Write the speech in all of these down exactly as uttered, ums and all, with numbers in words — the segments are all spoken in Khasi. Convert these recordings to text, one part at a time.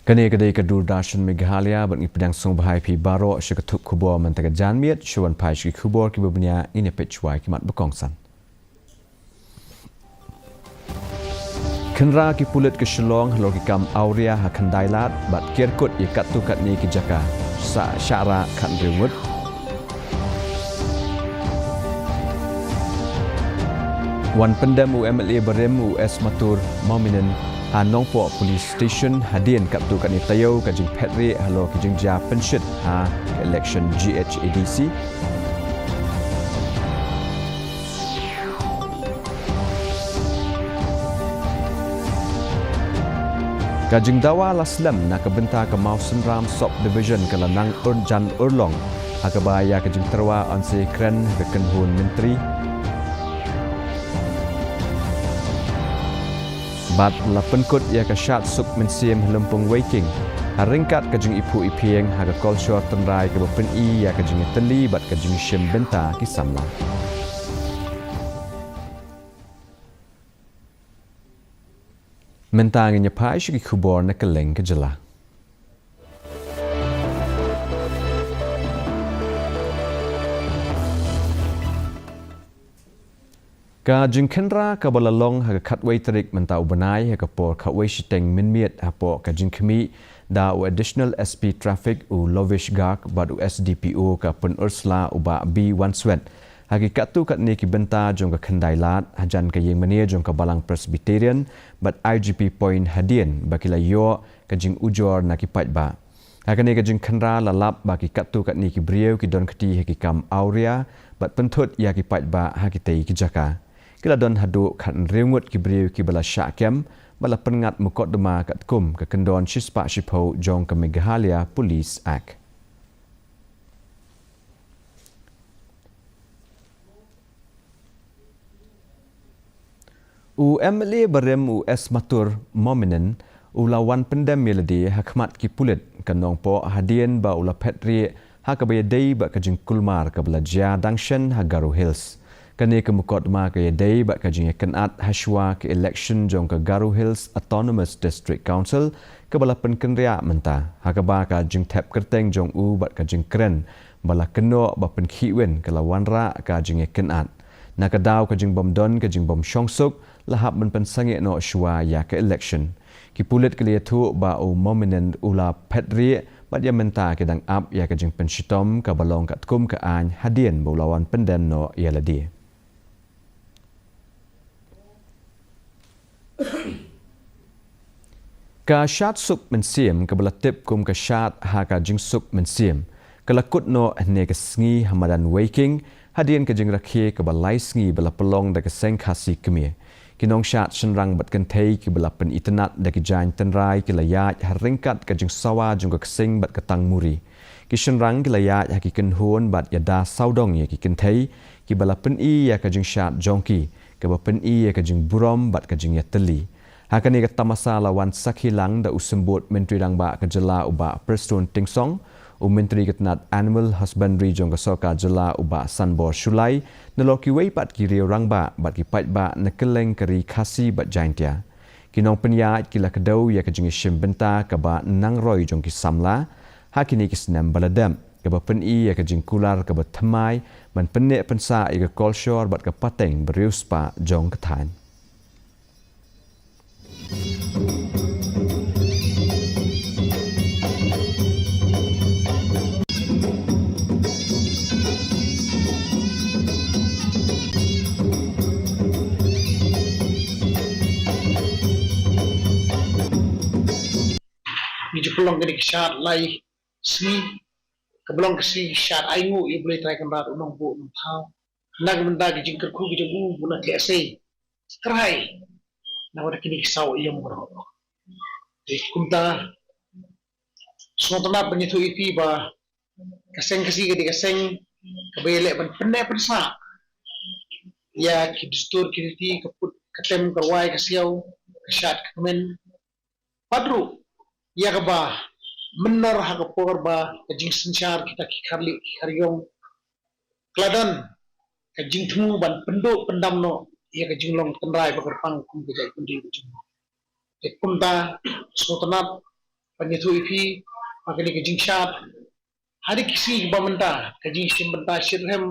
Kane ka dei ka Doordarshan Meghalaya, bad ngi pdiang sngewbha ïa phi baroh sha ka thup khubor mynta ka janmiet. Shuwa ban phai sha ki khubor kiba bniah, ngin ïa peit shuwa ïa ki mat ba kongsan. Khynra ki pulit ka Shillong halor ki kam awria ha Khyndai Lad, bad ker kut ïa katto katne ki jaka. Sa shah rah khathynriew ngut. Wan pyndem u M L A barim u S Matur Mominon ha Nongpoh Police Station hadien katto katne taïew ka jingphet rieh halor ki jingjia pynshit ha ka election G H A D C. Ka jingdawa la slem na ka bynta ka Mawsynram Sub Division ka la nang ur jan urlong, ha kaba ïa ka jingtyrwa yn sa kren ha ka kynhun myntri. Bad la pynkut ïa ka shad suk mynsiem ha Lympung Weiking, ha ryngkat ka jingiphuh iphieng ha ka kolshor tynrai kaba pyni ïa ka jingïatylli bad ka jingshim bynta ki samla. Mynta ngin ïa phai sha ki khubor na kylleng ka jylla. Ka jingkhynra kaba la long ha ka khatwei tarik mynta u bnai ha ka por khatwei shiteng mynmiet hapoh ka jingkhmih da u Additional S P Traffic u Lovish Garg bad u S D P O ka Pynursla u Bah B Wanswet ha ki katto katne ki bynta jong ka Khyndai Lad, hajan ka ïingmane jong ka Balang Presbyterian bad I G P Point hadien ba ki la ïoh ka jingujor na ki paidbah. Ha kane ka jingkhynra la lap ba ki katto katne ki briew ki don kti ha ki kam awria bad pynthut ïa ki paidbah ha kitei ki jaka. Ki la don haduh khathynriew ngut ki briew kiba la shah kem bad la pynngat mukotduma katkum ka kyndon shispah shiphew jong ka Meghalaya Police Act. U M L A barim u S Matur Mominon u la wan pyndem ïalade ha khmat ki pulit ka Nongpoh hadien ba u la phet rieh ha kaba ïadei bad ka jingkulmar kaba la jia dang shen ha Garo Hills. Kane ka mukotduma ka ïadei bad ka jingïakynad hashwa ka election jong ka Garo Hills Autonomous District Council kaba la pynkynriah mynta, ha kaba ka jingthep kyrteng jong u bad ka jingkren ba la kynnoh ba pynkhih win ka la wanrah ka jingïakynad. Na ka daw ka jingbym don ka jingbym shong suk, la hap ban pynsangeh noh shuwa ïa ka election. Ki pulit ki la ïathuh ba u Mominon u la phet rieh bad ïa mynta ki dang ap ïa ka jingpynshitom kaba long katkum ka aiñ hadien ba u la wan pyndem noh ïalade. Ka shad suk mynsiem kaba la tip kum ka shad ha ka jingsuk mynsiem ka la kut noh hynne ka sngi ha madan Weiking, hadien ka jingrakhe kaba lai sngi ba la pynlong da ka seng Khasi kmie. Ki nongshad shynrang bad kynthei kiba la pynitynnad da ki jaiñ tynrai ki la ïaid ha ryngkat ka jingsawa jong ka ksing bad ka tangmuri. Ki shynrang ki la ïaid ha ki kynhun bad ïada sawdong ïa ki kynthei kiba la pyni ïa ka jingshad jong ki, kaba pyni ïa ka jingburom bad ka jingïatylli. Ha kane ka tamasa la wan sakhi lang da u symbud Myntri Rangbah ka jylla u Bah Prestone Tynsong, u Myntri ka tnad Animal Husbandry jong ka sorkar jylla u Bah Sanbor Shullai, nalor kiwei pat ki riew rangbah bad ki paidbah na kylleng ka ri Khasi bad Jaintia. Ki nongpynïaid ki la kdew ïa ka jingïashim bynta kaba nang roi jong ki samla ha kine ki snem ba la dep, kaba pyni ïa ka jingkular kaba thymmai ban pynneh pynsah ïa ka kolshor bad ka pateng ba riewspah jong ka thaiñ. Ngi ju pynlong kane ka shad lai sngi, ka ba long ka sngi shad ainguh ïa U Blei Trai Kynrad u nongbuh nongthaw. Na ka bynta ka jingkyrkhu ka jong u, u na ka lehse kyrhai na ka bynta kine ki saw aïom baroh. Te kumta sngewtynnat ban ïathuh ïa phi ba ka seng Khasi ka dei ka seng kaba ïaleh ban pynneh pynsah ïa ki dustur ki riti, ka put ka tem, ka rwai ka siaw, ka shad ka kmen. Bad ruh ïa kaba mynnor ha ka por ba ka jingsynshar kita ki kharlieh ki kharïong ka la don ka jingthmu ban pynduh pyndam noh ïa ka jinglong tynrai ba kyrpang kum ka jaitbynriew ka jong ngi. Te kumta sngewtynnat ban ïathuh ïa phi ba kane ka jingshad ha kine ki sngi ba mynta, ka jingshim bynta shitrhem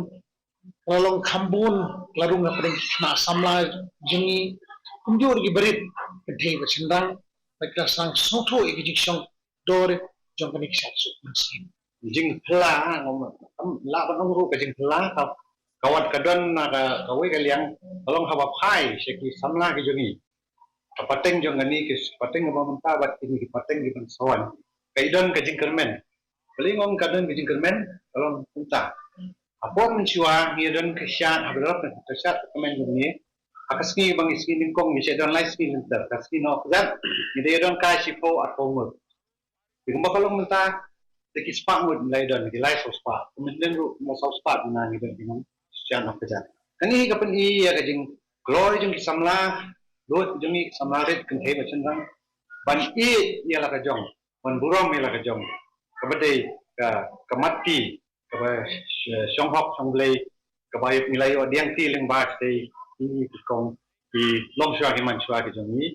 ka la long kham bun, ka la rung hapdeng ki khynnah samla jong ngi, kumjuh ruh ki barit kynthei bad shynrang, ba ki la sdang sngewthuh ïa ka jingshong dor jong kane ka shad suk mynsiem. Jingphylla, ngam, ngam lah ban ong ruh ka jingphylla, ka, ka wat ka don na ka, kawei ka liang, ka long haba phai sha ki samla ki jong ngi. Ka pateng jong kane ki pateng kaba mynta bad kine ki pateng kiban sa wan, ka i don ka jingkyrmen. Balei nga ong ka don ka jingkyrmen? Ka long kumta. Hapoh mynshuwa ngi don ka shad, haba la dep ka shad ka kmen jong ngi, ha ka sngi ba ngi, sngi nyngkong ngi sa don lai sngi lynter, ka sngi Nohkjat ngi dei don kai shiphew arphew ngut. Te kumba ka long mynta, te ki spah ngut ngi la ïa don, ki lai saw spah. Ka Mylliem ruh mo saw spah, mynta ngi don ki nongshad Nohkjat. Kane ka pyni ïa ka jingkloi jong ki samla lut jong ngi, ki samla rit kynthei bad shynrang, ban ïeit ïa la ka jong, ban burom ïa la ka jong, kaba dei ka, ka mat ki, kaba sh-, shong hok shong blei, kaba ïoh ngi la ïoh diang ki lyngba shatei ki, ki kong, ki longshuwa ki manshuwa ki jong ngi.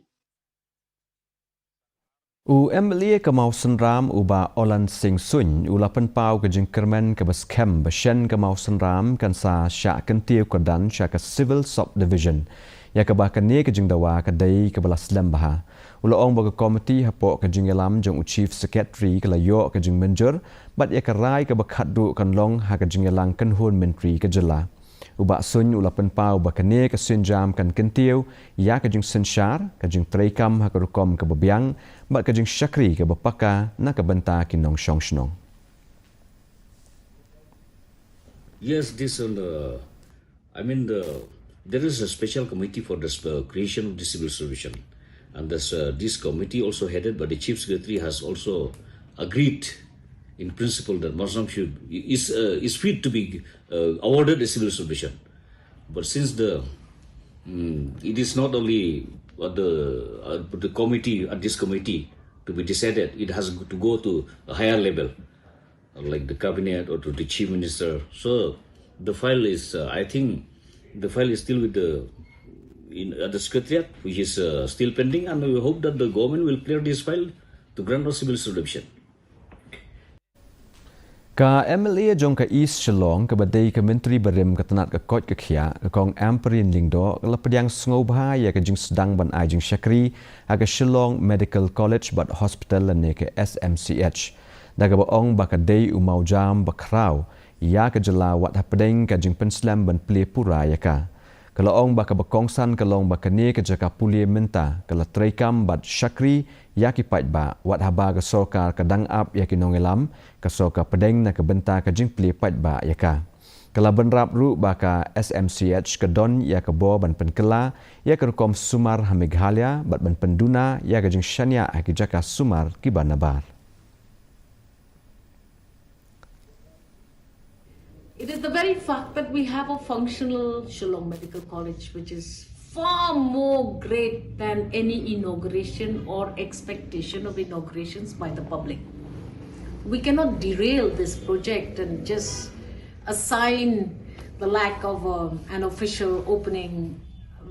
U M L A ka Mawsynram, u Bah Orland Singh Suin, u la pynpaw ka jingkyrmen kaba skhem ba shen ka Mawsynram kan sa shah kyntiew kyrdan sha ka Civil Subdivision, ïa kaba kane ka jingdawa ka dei kaba la slem bha. U la ong ba ka komiti hapoh ka jingïalam jong u Chief Secretary ka la ïoh ka jingmynjur, bad ïa ka rai kaba khatduh kan long ha ka jingïalang kynhun myntri ka jylla. U Bah Suin u la pynpaw ba kane ka sienjam kan kyntiew ïa ka jingsynshar, ka jingtreikam ha ka rukom kaba biang, bad ka jingshakri kaba paka na ka bynta ki nongshong shnong. Yes, this and, uh, I mean, the, there is a special committee for the sp-, creation of the civil subdivision. And this, uh, this committee also headed by the Chief Secretary has also agreed in principle that Mawsynram should, is, uh, is fit to be, uh, awarded a civil subdivision. But since the, mm, it is not only at the, uh, the committee, at this committee to be decided, it has to go to a higher level, like the cabinet or to the chief minister. So the file is, uh, I think, the file is still with the, in, at the secretariat, which is, uh, still pending, and we hope that the government will clear this file to grant us civil subdivision. Ka M L A jong ka East Shillong, kaba dei ka Myntri barim ka tnad ka koit ka khiah, ka Kong Ampareen Lyngdoh, ka la pdiang sngewbha ïa ka jingsdang ban ai jingshakri ha ka Shillong Medical College bad Hospital lane ka S M C H, da kaba ong ba ka dei u mawjam ba khraw ïa ka jylla wat hapdeng ka jingpynslem ban plie pura ïa ka. Ka la ong ba kaba kongsan ka long ba kane ka jaka pule mynta ka la treikam bad shakri ïa ki paidbah, wat haba ka sorkar ka dang ap ïa ki nongïalam, ka sorkar pdeng na ka bynta ka jingplie paidbah ïa ka. Ka la bynrap ruh ba ka S M C H ka don ïa ka bor ban pynkylla ïa ka rukom sumar ha Meghalaya bad ban pynduna ïa ka jingshaniah ha ki jaka sumar kiba nabar. It is the very fact that we have a functional Shillong Medical College, which is far more great than any inauguration or expectation of inaugurations by the public. We cannot derail this project and just assign the lack of, um, an official opening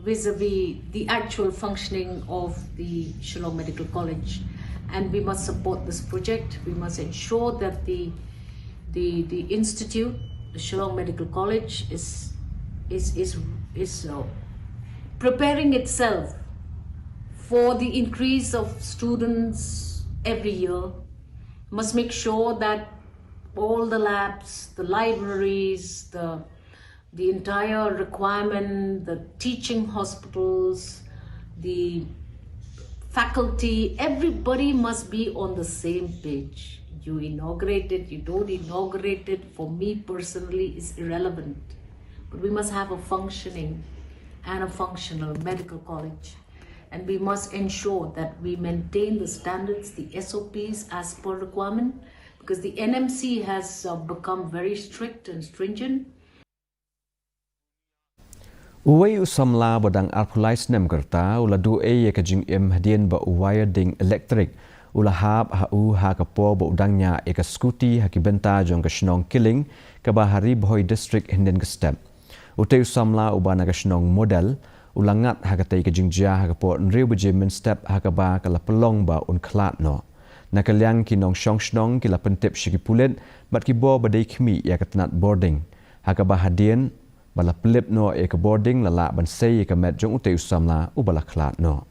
vis-a-vis the actual functioning of the Shillong Medical College. And we must support this project. We must ensure that the, the, the institute, the Shillong Medical College, is, is, is, is, uh, preparing itself for the increase of students every year. Must make sure that all the labs, the libraries, the the entire requirement, the teaching hospitals, the faculty, everybody must be on the same page. You inaugurate it, you don't inaugurate it, for me personally, is irrelevant. But we must have a functioning and a functional medical college. And we must ensure that we maintain the standards, the S O Ps as per requirement, because the N M C has, uh, become very strict and stringent. Uwei u samla ba dang arphew lai snem ka rta u la duh ei ïa ka jingim hadien ba u wire ding elektrik u la hap ha u ha ka por ba u dang ñiah ïa ka skuti ha ki bynta jong ka shnong Kiling kaba ha Ri Bhoi District hynnin ka step. Utei u samla uba na ka shnong Model u la ngat ha katei ka jingjia ha ka por hynriew baje mynstep ha kaba ka la pynlong ba un khlad noh. Na ka liang ki nongshong shnong ki la pyntip sha ki pulit bad ki bor ba dei khmih ïa ka tnat bording, ha kaba hadien ba la pynlip noh ïa ka bording la lah ban sei ïa ka met jong utei u samla uba la khlad noh.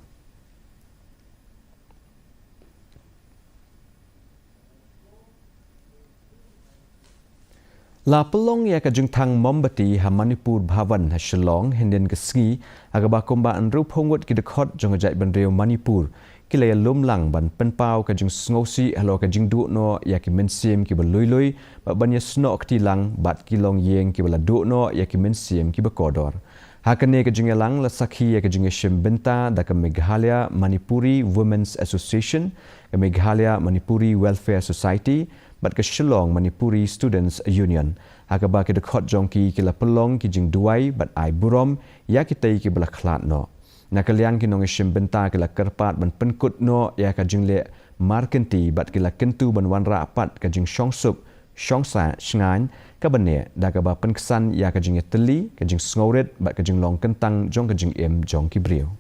La pynlong ïa ka jingthang mombati ha Manipur Bhavan ha Shillong hynnin ka sngi, ha kaba kumba hynriewphew ngut ki dkhot jong ka jaitbynriew Manipur ki la ïalum lang ban pynpaw ka jingsngewsih halor ka jingduh noh ïa ki mynsiem kiba lui lui bad ban ïasnoh kti lang bad ki longïing kiba la duh noh ïa ki mynsiem kiba kordor. Ha kane ka jingïalang la sakhi ïa ka jingïashim bynta da ka Meghalaya Manipuri Women's Association, ka Meghalaya Manipuri Welfare Society bad ka Shillong Manipuri Students Union, ha kaba ki dkhot jong ki ki la pynlong ki jingduwai bad ai burom ïa kitei kiba la khlad noh. Na ka liang ki nongïashim bynta ki la kyrpad ban pynkut noh ïa ka jingleh markynti bad ki la kyntu ban wanrah pat ka jingshongsuk shongsa shngaiñ kaba neh da kaba pynksan ïa ka jingïatylli, ka jingsngewrit bad ka jinglong kyntang jong ka jingim jong ki briew.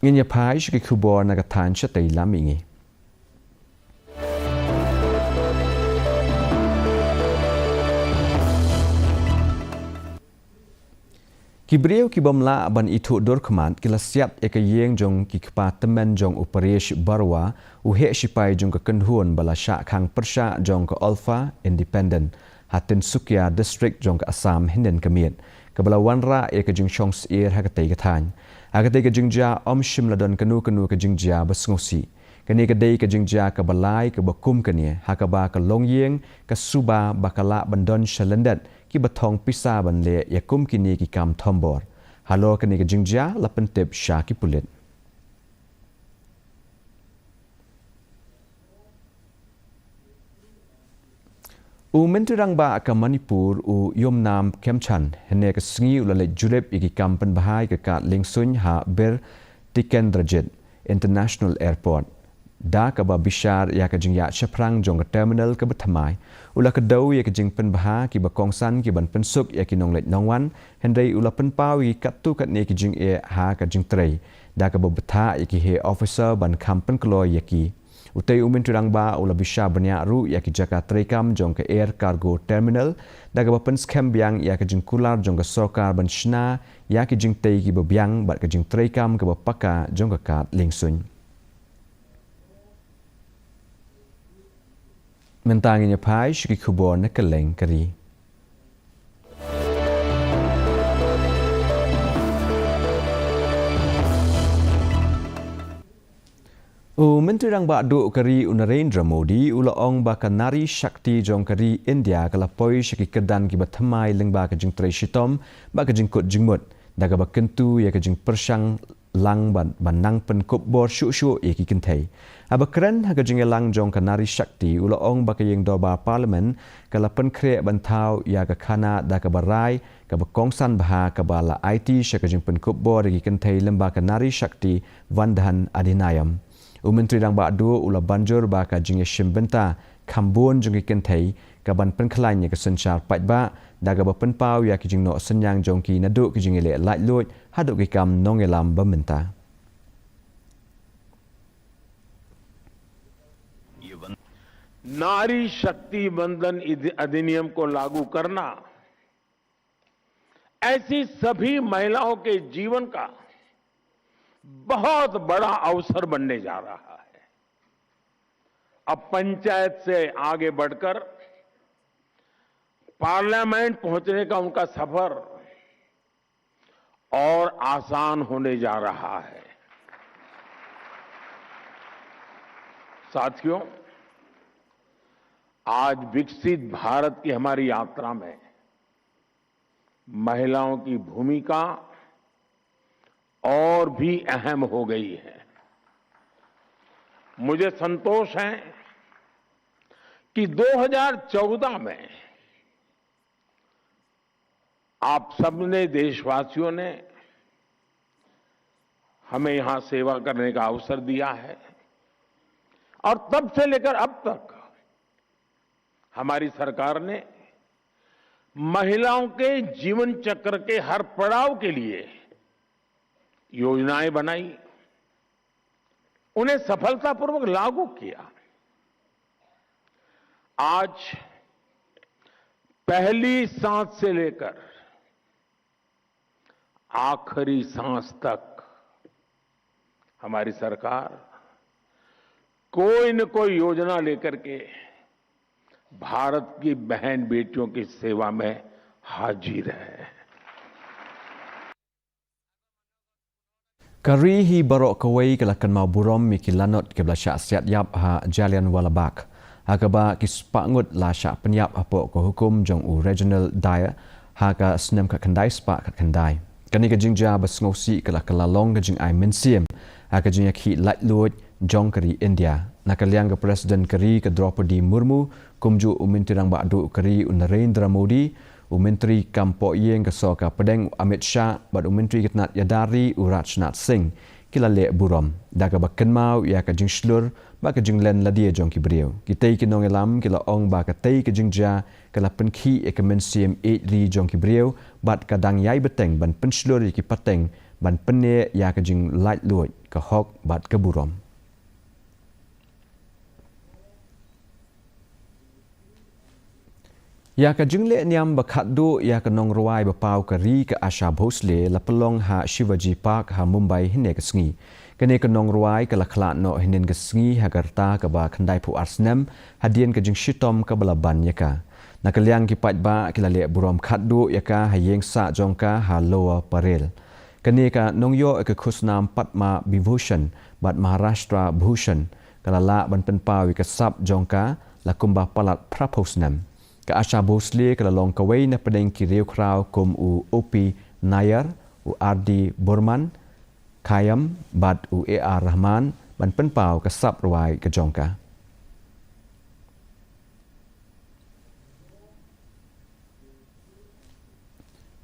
Ngin ïa phai sha ki khubor na ka thaiñ shatei lam mihngi. Ki briew ki bym lah ban ithuh dur khmat ki la siat ïa ka ïing jong ki kpa tymmen jong u Paresh Baruah, u heh shipai jong ka kynhun ba la shah khang pyrshah jong ka Ulfa Independent ha Tinsukia District jong ka Assam hynnin ka miet, kaba la wanrah ïa ka jingshong syier ha katei ka thaiñ. Ha katei ka jingjia ym shym la don kano kano ka jingjia ba sngewsih. Kane ka dei ka jingjia kaba lai kaba kum kane, ha kaba ka longïing ka suba ba ka lah ban don sha lyndet kiba thong pisa ban leh ïa kum kine ki kam thombor. Halor kane ka jingjia la pyntip sha ki pulit. U Myntri Rangbah ka Manipur u Yumnam Khemchand hynne ka sngi u la leit jurip ïa ki kam pynbha ïa ka kad liengsuiñ ha Bir Tikendrajit International Airport, da kaba bishar ïa ka jingïaid shaphrang jong ka terminal kaba thymmai. U la kdew ïa ka jingpynbha kiba kongsan ki ban pynsuk ïa ki nongleit nongwan, hynrei u la pynpaw ïa ki katto katne ki jingeh ha ka jingtrei, da kaba bthah ïa ki heh officer ban kham pynkloi ïa ki. Utei u Myntri Rangbah u la bishar bniah ruh ïa ki jaka treikam jong ka Air Cargo Terminal, da kaba pynskhem biang ïa ka jingkular jong ka sorkar ban shna ïa ki jingtei kiba biang bad ka jingtreikam kaba paka jong ka kad liengsuiñ. Mynta ngin ïa phai sha ki khubor na kylleng ka ri. U Myntri Rangbah Duh ka ri u Narendra Modi u la ong ba ka Nari Shakti jong ka ri India ka la poi sha ki kyrdan kiba thymmai lyngba ka jingtrei shitom bad ka jingkut jingmut, da kaba kyntu ïa ka jingpyrshang lang ban, ban nang pynkup bor shuh shuh ïa ki kynthei. Haba kren ha ka jingïalang jong ka Nari Shakti u la ong ba ka ïing dorbar Parliament ka la pynkhreh ban thaw ïa ka khana da kaba rai kaba kongsan bha kaba la aiti sha ka jingpynkup bor ïa ki kynthei lyngba ka Nari Shakti Vandhan Adhiniyam. U Myntri Rangbah Duh u la ban jur ba ka jingïashim bynta kham bun jong ki kynthei ka ban pynkhlaiñ ïa ka synshar paidbah da kaba pynpaw ïa ki jingnoh synñiang jong ki naduh ki jingïaleh laitluid haduh ki kam nongïalam ba mynta. नारी शक्ति वंदन इधि-, अधिनियम को लागू करना ऐसी सभी महिलाओं के जीवन का बहुत बड़ा अवसर बनने जा रहा है। अब पंचायत से आगे बढ़कर पार्लियामेंट पहुंचने का उनका सफर और आसान होने जा रहा है। साथियों, आज विकसित भारत की हमारी यात्रा में महिलाओं की भूमिका और भी अहम हो गई है। मुझे संतोष है कि दो हज़ार चौदह में आप सबने, देशवासियों ने हमें यहां सेवा करने का अवसर दिया है और तब से लेकर अब तक हमारी सरकार ने महिलाओं के जीवन चक्र के हर पड़ाव के लिए योजनाएं बनाई, उन्हें सफलतापूर्वक लागू किया। आज पहली सांस से लेकर आखिरी सांस तक हमारी सरकार कोई न कोई योजना लेकर के भारत की बहन बेटियों की सेवा में हाजिर है। Ka ri hi baroh kawei ka la kynmaw burom ïa ki lanot kiba la shah siat ïap ha Jallianwala Bagh, ha kaba ki spah ngut la shah pynïap hapoh ka hukum jong u Reginald Dyer ha ka snem khatkhyndai spah khatkhyndai. Kane ka jingjia ba sngewsih ka la kylla long ka jingai mynsiem ha ka jingïakhih laitluid jong ka ri India. Na ka liang ka President ka ri ka Droupadi Murmu, kumjuh u Myntri Rangbah Duh ka ri u Narendra Modi, u Myntri Kam Pohïing ka Sorkar Pdeng u Amit Shah bad u Myntri ka Tnat Ïada ri u Rajnath Singh ki la leh burom da kaba kynmaw ïa ka jingshlur bad ka jinglen lade jong ki briew. Kitei ki nongïalam ki la ong ba katei ka jingjia ka la pynkhih ïa ka mynsiem ïeit ri jong ki briew bad ka dang ïai bteng ban pynshlur ïa ki pateng ban pynneh ïa ka jinglaitluid, ka hok bad ka burom. Ïa ka jingleh niam ba khatduh ïa ka nongrwai ba paw ka ri ka Asha Bhosle la pynlong ha Shivaji Park ha Mumbai hynne ka sngi. Kane ka nongrwai ka la khlad noh hynnin ka sngi ha ka rta kaba khyndaiphew ar snem hadien ka jingshitom kaba la ban ïa ka. Na ka liang ki paidbah ki la leh burom khatduh ïa ka ha ïing sah jong ka ha Lower Parel. Kane ka nongïoh ïa ka khusnam Padma Vibhushan bad Maharashtra Bhushan ka la lah ban pynpaw ïa ka sap jong ka la kumba palat phraphew snem. Ka Asha Bhosle ka la long kawei na pdeng ki riewkhraw kum u O P Nair, u R D Burman, Khayyam bad u A R Rahman ban pynpaw ka sap rwai ka jong ka.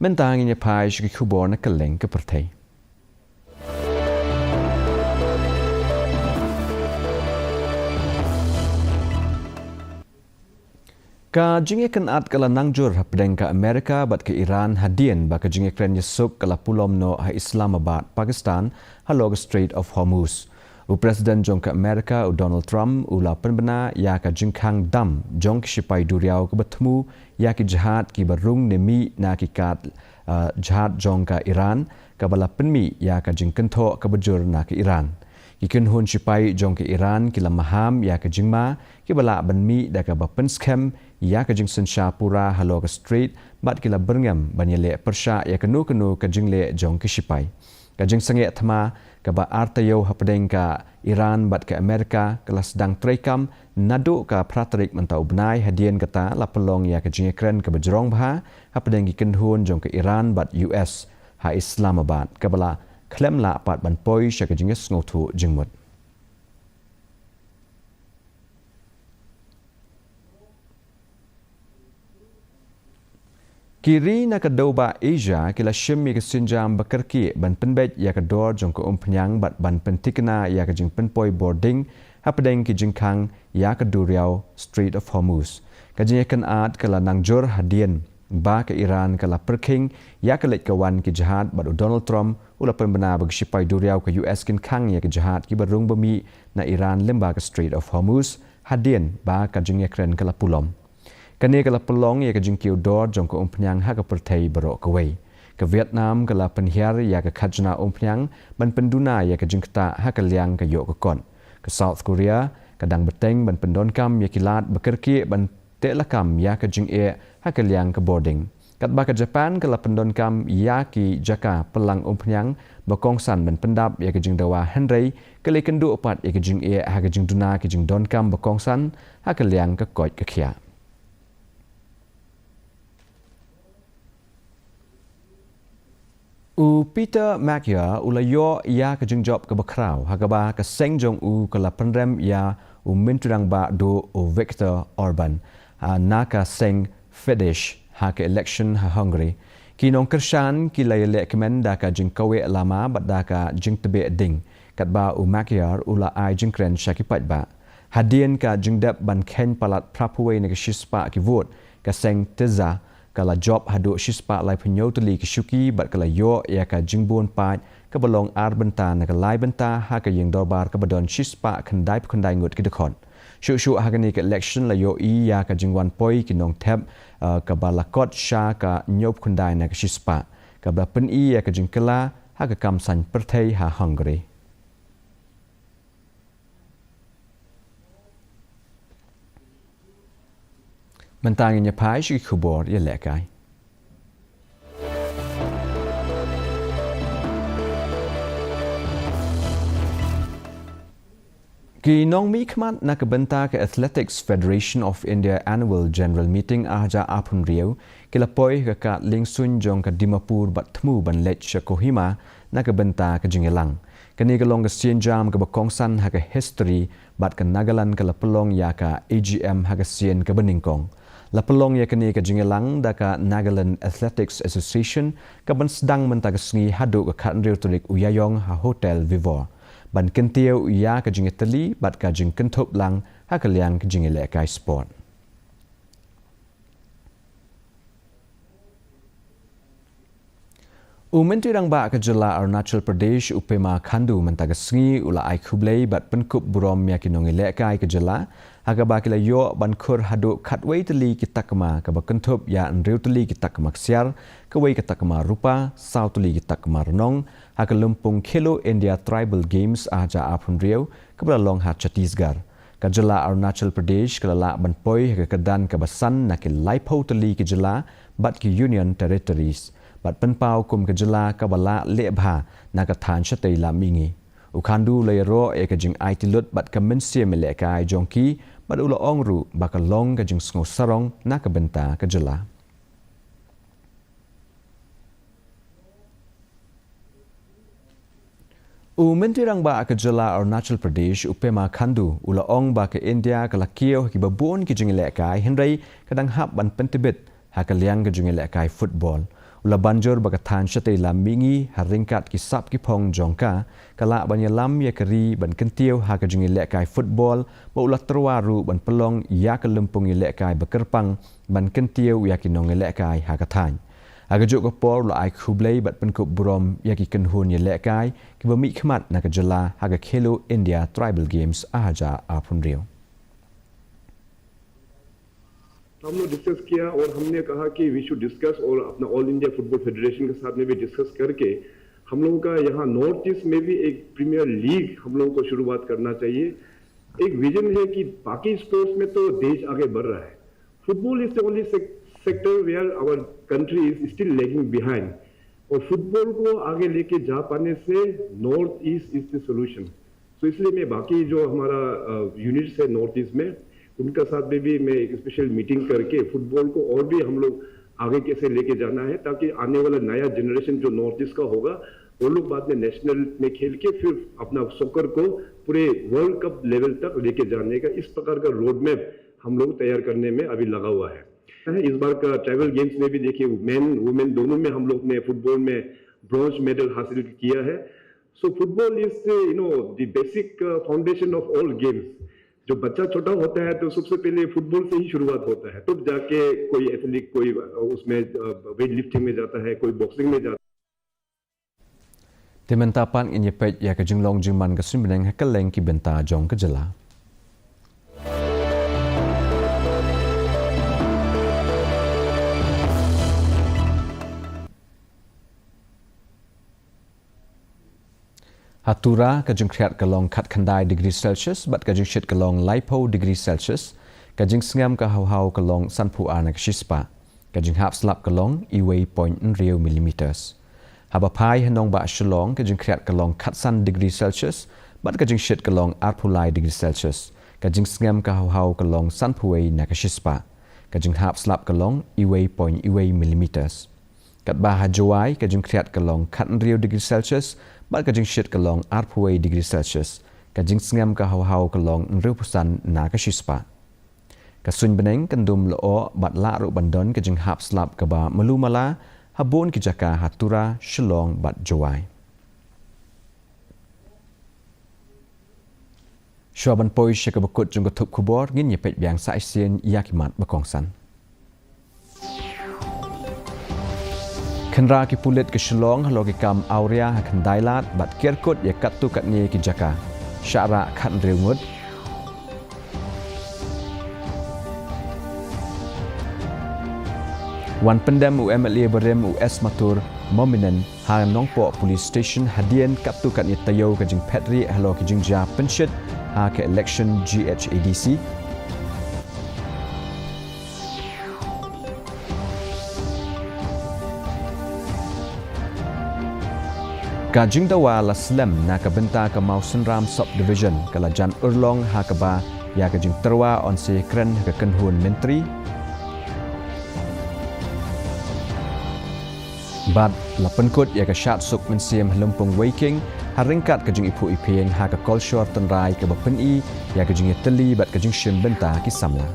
Mynta ngin ïa phai sha ki khubor na kylleng ka pyrthei. Ka jingïakynad ka la nang jur hapdeng ka Amerika bad ka Iran hadien ba ka jingïakren ïasuk ka la pulom noh ha Islamabad, Pakistan, halor ka Strait of Hormuz. U President jong ka Amerika, u Donald Trump, u la pynbna ïa ka jingkhang dam jong ki shipai duriaw kaba thmu ïa ki jahaj kiba rung ne mih na ki kad, ah, jahaj jong ka Iran, kaba la pynmih ïa ka jingkynthoh kaba jur na ka Iran. Ki kynhun shipai jong ka Iran ki la maham ïa ka jingma kiba lah ban mih da kaba pynskhem ïa ka jingsynshar pura halor ka strait bad ki la byrngem ban ïaleh pyrshah ïa kano kano ka jingleh jong ki shipai. Ka jingsangeh thma kaba ar taïew hapdeng ka Iran bad ka Amerika ka la sdang treikam naduh ka phra tarik mynta u bnai, hadien kata la pynlong ïa ka jingïakren kaba jrong bha hapdeng ki kynhun jong ka Iran bad U S ha Islamabad, kaba la khlem lah pat ban poi sha ka jingïasngewthuh jingmut. Ki ri na ka dewbah Asia ki la shim ïa ka sienjam ba kyrkieh ban pynbeit ïa ka dor jong ka umphniang bad ban pynthikna ïa ka jingpynpoi bording hapdeng ki jingkhang ïa ka duriaw Strait of Hormuz. Ka jingïakynad ka la nang jur hadien ba ka Iran ka la pyrkhing ïa ka leit ka wan ki jahaj bad u Donald Trump u la pynbna ba ki shipai duriaw ka U S kin khang ïa ki jahaj kiba rung ba mih na Iran lyngba ka Strait of Hormuz hadien ba ka jingïakren ka la pulom. Kane ka la pynlong ïa ka jingkiew dor jong ka umphniang ha ka pyrthei baroh kawei. Ka Vietnam ka la pynhiar ïa ka khajna umphniang ban pynduna ïa ka jingktah ha ka liang ka ïoh ka kot. Ka South Korea ka dang bteng ban pyndonkam ïa ki lad ba kyrkieh ban teh lakam ïa ka jingeh ha ka liang ka bording. Katba ka Japan ka la pyndonkam ïa ki jaka pynlang umphniang ba kongsan ban pyndap ïa ka jingdawa, hynrei ka la ïakynduh pat ïa ka jingeh ha ka jingduna ki jingdonkam ba kongsan ha ka liang ka koit ka khiah. U Peter Magyar u la ïoh ïa ka jingjop kaba khraw ha kaba ka seng jong u ka la pynrem ïa u Myntri Rangbah Duh u Viktor Orban, ah, na ka seng Fidesz ha ka election ha Hungary. Ki nongkyrshan ki la ïaleh kmen da ka jingkaweh lama bad da ka jingtbeh ding, katba u Magyar u la ai jingkren sha ki paidbah. Hadien ka jingdep ban kheiñ palat phraphew wei na ka shispah ki vote, ka seng Tisza ka la jop haduh shispah laiphew hynñiew tylli ki shuki bad ka la ïoh ïa ka jingbun paid kaba long ar bynta na ka lai bynta ha ka ïing dorbar kaba don shispah khyndai phew khyndai ngut ki dkhot. Shuh shuh ha kane ka election la ïohi ïa ka jingwan poi ki nongthep, eh, kaba la kot sha ka hynñiew phew khyndai na ka shispah, kaba pyni ïa ka jingkylla ha ka kam saiñ pyrthei ha Hungary. Mynta ngin ïa phai sha ki khubor ïalehkai. Ki nongmihkhmat na ka bynta ka Athletics Federation of India Annual General Meeting ar hajar arphew hynriew ki la poi ha ka kad liengsuiñ jong ka Dimapur bad thmu ban leit sha Kohima na ka bynta ka jingïalang. Kane ka long ka sienjam kaba kongsan ha ka history bad ka Nagaland ka la pynlong ïa ka A G M ha ka sien kaba nyngkong. La pynlong ïa kane ka jingïalang da ka Nagaland Athletics Association, kaban sdang mynta ka sngi haduh ka khathynriew tarik u Ïaïong ha Hotel Vivor, ban kyntiew ïa ka jingïatylli bad ka jingkynthup lang ha ka liang ka jingïalehkai sport. U Myntri Rangbah ka jylla Arunachal Pradesh, u Pema Khandu, mynta ka sngi u la ai khublei bad pynkup burom ïa ki nongïalehkai ka jylla ha kaba ki la ïoh ban khur haduh khatwei tylli ki takma, kaba kynthup ïa hynriew tylli ki takma ksiar, kawei ka takma rupa, saw tylli ki takma rnong ha ka lympung Khelo India Tribal Games ar hajar arphew hynriew, kaba la long ha Chhattisgarh. Ka jylla Arunachal Pradesh ka la lah ban poi ha ka kyrdan kaba san na ki laiphew tylli ki jylla bad ki Union Territories, bad pynpaw kum ka jylla kaba lah leh bha na ka thaiñ shatei lam mihngi. U Khandu u la ïaroh ïa ka jingaiti lut bad ka mynsiem ïalehkai jong ki, bad u la ong ruh ba ka long ka jingsngew sarong na ka bynta ka jylla. U Myntri Rangbah ka jylla Arunachal Pradesh, u Pema Khandu, u la ong ba ka India ka la kiew ha kiba bun ki jingïalehkai, hynrei ka dang hap ban pyntbit ha ka liang ka jingïalehkai football. U la ban jur ba ka thaiñ shatei lam mihngi, ha ryngkat ki sap ki phong jong ka, ka lah ban ïalam ïa ka ri ban kyntiew ha ka jingïalehkai football, bad u la tyrwa ruh ban pynlong ïa ka lympung ïalehkai ba kyrpang ban kyntiew ïa ki nongïalehkai ha ka thaiñ. Ha kajuh ka por u la ai khublei bad pynkup burom ïa ki kynhun ïalehkai kiba mihkhmat na ka jylla ha ka Khelo India Tribal Games ar hajar arphew hynriew. तो हम लोग डिस्कस किया और हमने कहा कि वी शुड डिस्कस और अपना ऑल इंडिया फुटबॉल फेडरेशन के साथ में भी डिस्कस करके हम लोगों का यहाँ नॉर्थ ईस्ट में भी एक प्रीमियर लीग हम लोगों को शुरुआत करना चाहिए। एक विजन है कि बाकी स्पोर्ट्स में तो देश आगे बढ़ रहा है, football is the only sector where our country is still lagging behind, और फुटबॉल को आगे लेके जा पाने से नॉर्थ ईस्ट इज द सोल्यूशन। तो इसलिए मैं बाकी जो हमारा यूनिट्स है नॉर्थ ईस्ट में, उनका साथ में भी मैं एक स्पेशल मीटिंग करके फुटबॉल को और भी हम लोग आगे कैसे लेके जाना है, ताकि आने वाला नया जनरेशन जो नॉर्थ ईस्ट का होगा, वो लोग बाद में नेशनल में खेल के फिर अपना सॉकर को पूरे वर्ल्ड कप लेवल तक लेके जाने का इस प्रकार का रोड मैप हम लोग तैयार करने में अभी लगा हुआ है। इस बार का ट्राइबल गेम्स में भी देखिए, मेन वुमेन दोनों में हम लोग ने फुटबॉल में ब्रॉन्ज मेडल हासिल किया है। So football is, you know, the basic foundation of all games. जो बच्चा छोटा होता है तो सबसे पहले फुटबॉल से ही शुरुआत होता है, तब जाके कोई एथलीट कोई उसमें वेट लिफ्टिंग में जाता है, कोई बॉक्सिंग में जाता है। Te mynta pat ngin ïa peit ïa ka jinglong jingman ka suiñ bneng ha kylleng ki bynta jong ka jylla. Ha Tura, ka jingkhriat ka long khatkhyndai degree Celsius bad ka jingshit ka long laiphew degree Celsius. Ka jingsngem ka haw haw ka long sanphew ar na ka shispah. Ka jinghap slap ka long uwei point hynriew millimeters. Haba phai ha nongbah Shillong, ka jingkhriat ka long khatsan degree Celsius bad ka jingshit ka long arphew lai degree Celsius. Ka jingsngem ka haw haw ka long sanphew wei na ka shispah. Ka jinghap slap ka long uwei point uwei millimeters. Katba ha Jowai, ka jingkhriat ka long khathynriew degree Celsius bad ka jingshit ka long arphew wei degree Celsius. Ka jingsngem ka haw haw ka long hynriewphew san na ka shispah. Ka suiñ bneng kan dum lyoh bad lah ruh ban don ka jinghap slap kaba malu mala ha bun ki jaka ha Tura, Shillong bad Jowai. Shuwa ban poi sha kaba kut jong ka thup khubor, ngin ïa peit biang sa shisien ïa ki mat ba kongsan. Tynrai ki pulit ka Shillong halor ki kam awria ha Khyndai Lad bad ker kut ïa katto katne ki jaka. Shah rah khathynriew ngut. Wan pyndem u M L A barim u S Mathur Mominan ha Nongpoh Police Station hadien katto katne taïew ka jingphet rieh halor ki jingjia pynshit ha ka election G H A D C. Ka jingdawa la slem na ka bynta ka Mawsynram Subdivision, ka la jan urlong ha kaba ïa ka jingtyrwa yn sa kren ha ka kynhun myntri. Bad la pynkut ïa ka shad suk mynsiem ha Lympung Weiking ha ryngkat ka jingiphuh iphieng ha ka kolshor tynrai kaba pyni ïa ka jingïatylli bad ka jingshim bynta ki samla.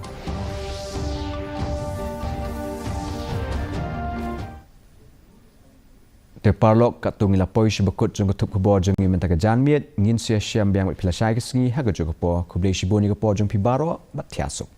Te paralok, katto ngi la poi sha ba kut jong ka thup khubor jong ngi mynta ka janmiet. Ngin sa ïashem biang bad phi lashai ka sngi ha kajuh ka por. Khublei shibun ïa ka por jong phi baroh bad thiah suk.